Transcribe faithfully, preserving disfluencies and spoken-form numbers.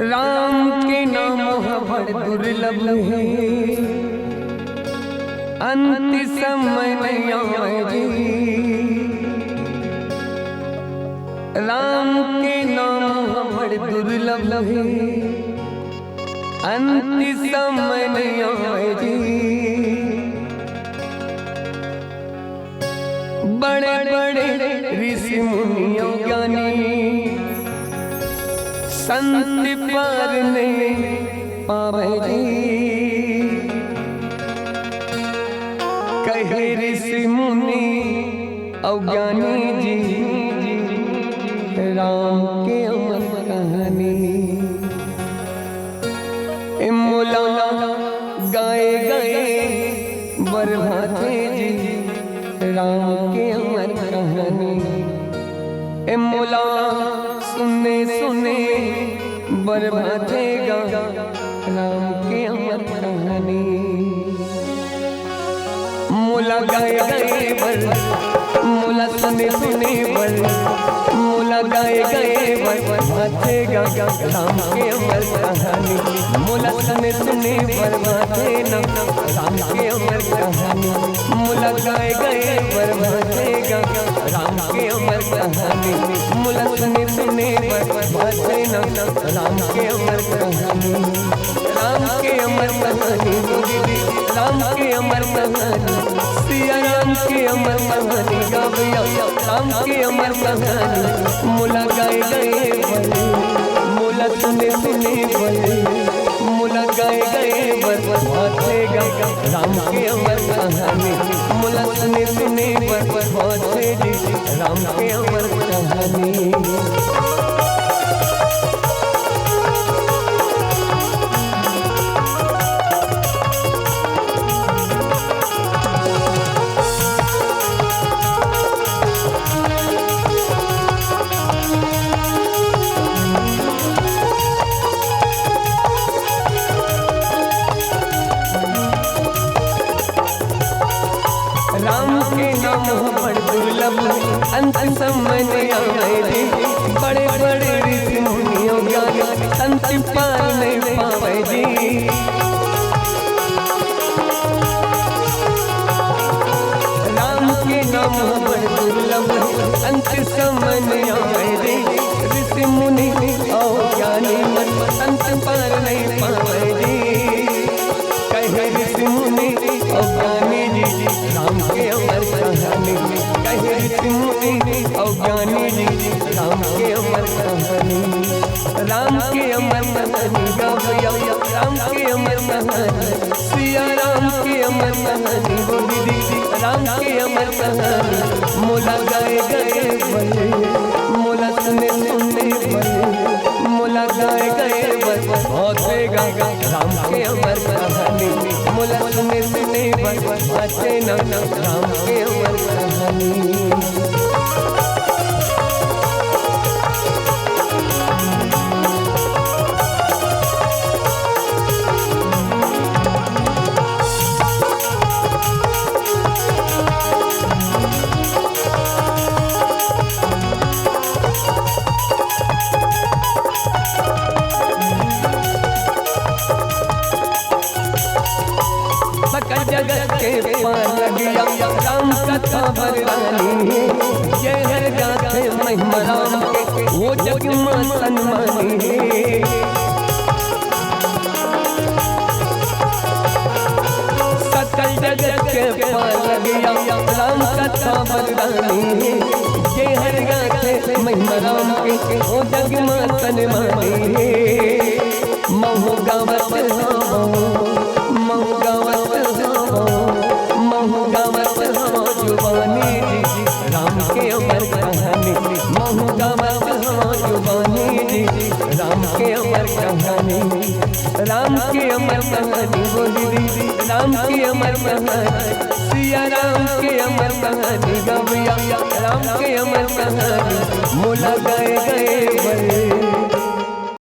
राम के नाम ह बड़ दुर्लभ हे, अंत समय नइ आवय जी। राम के नाम ह बड़ दुर्लभ हे, अंत समय नइ आवय जी। बड़े बड़े ऋषि मुनि अउ ज्ञानी, संत पार नइ पावय जी। कहे ऋषि मुनि अउ ज्ञानी जी, राम के अमर कहानी। ए मोला गाए गाए बर भाथे जी, राम के अमर कहानी। ए मोला सुने सुने बर भाथे गा, राम के अमर कहानी। मोला गाए गाए बर, मोला सुने सुने बर, मोला गाए गाए बर भाथे गा राम के अमर कहानी। मोला सुने सुने बर भाथे ना राम के अमर कहानी। मोला गाए गाए बर भाथे गा राम के अमर कहानी। मोला सुने सुने बर भाथे ना राम के अमर कहानी। राम के अमर कहानी, राम के अमर कहानी, सिया राम के अमर कहानी, गावैया राम के अमर कहानी। मोला गाए गाए बर, मोला सुने सुने बर, मोला गाए गाए बर भाथे गा राम के अमर कहानी। मोला सुने सुने बर भाथे जी राम के अमर कहानी। राम के नाम ह बड़ दुर्लभ, अंत समय नइ आवय जी। बड़े बड़े ऋषि मुनि अउ ज्ञानी, संत पार नइ पावय जी। राम के नाम ह बड़ दुर्लभ, अंत समय नइ आवय जी। ऋषि मुनि अउ ज्ञानी मन, संत पार नइ पावय जी। कहे ऋषि मुनि अउ ज्ञानी जी, राम के अमर कहानी। कहे ऋषि मुनि अउ ज्ञानी जी, राम के अमर कहानी। राम के अमर कहानी, गावैया राम के अमर कहानी, सिया राम के अमर कहानी, गोविंद जी राम के अमर कहानी। मोला गाए गाए बर, मोला सुने सुने बर, मोला गाए गाए बर भाथे गा राम के अमर कहानी। मोला सुने सुने बर भाथे ना राम के अमर कहानी। सकल जगत के पार लगिया, राम कथा बरदानी हे। जय हर गाथे महिमा राम के, वो जग मा सन्मानी हे। सकल जगत के पार लगिया, राम कथा बरदानी हे। जय हर गाथे महिमा राम के, वो जग मा सन्मानी हे। महू गावत हवं, महू गावत हवं, महू गावत हवं जुबानी जी, राम के अमर कहानी। महू गावत हवं जुबानी जी, राम के अमर कहानी। राम के अमर कहानी बोली जी, राम के अमर कहानी। सिया राम के अमर कहानी, गवैया राम के अमर कहानी। मोला गाए गाए बर,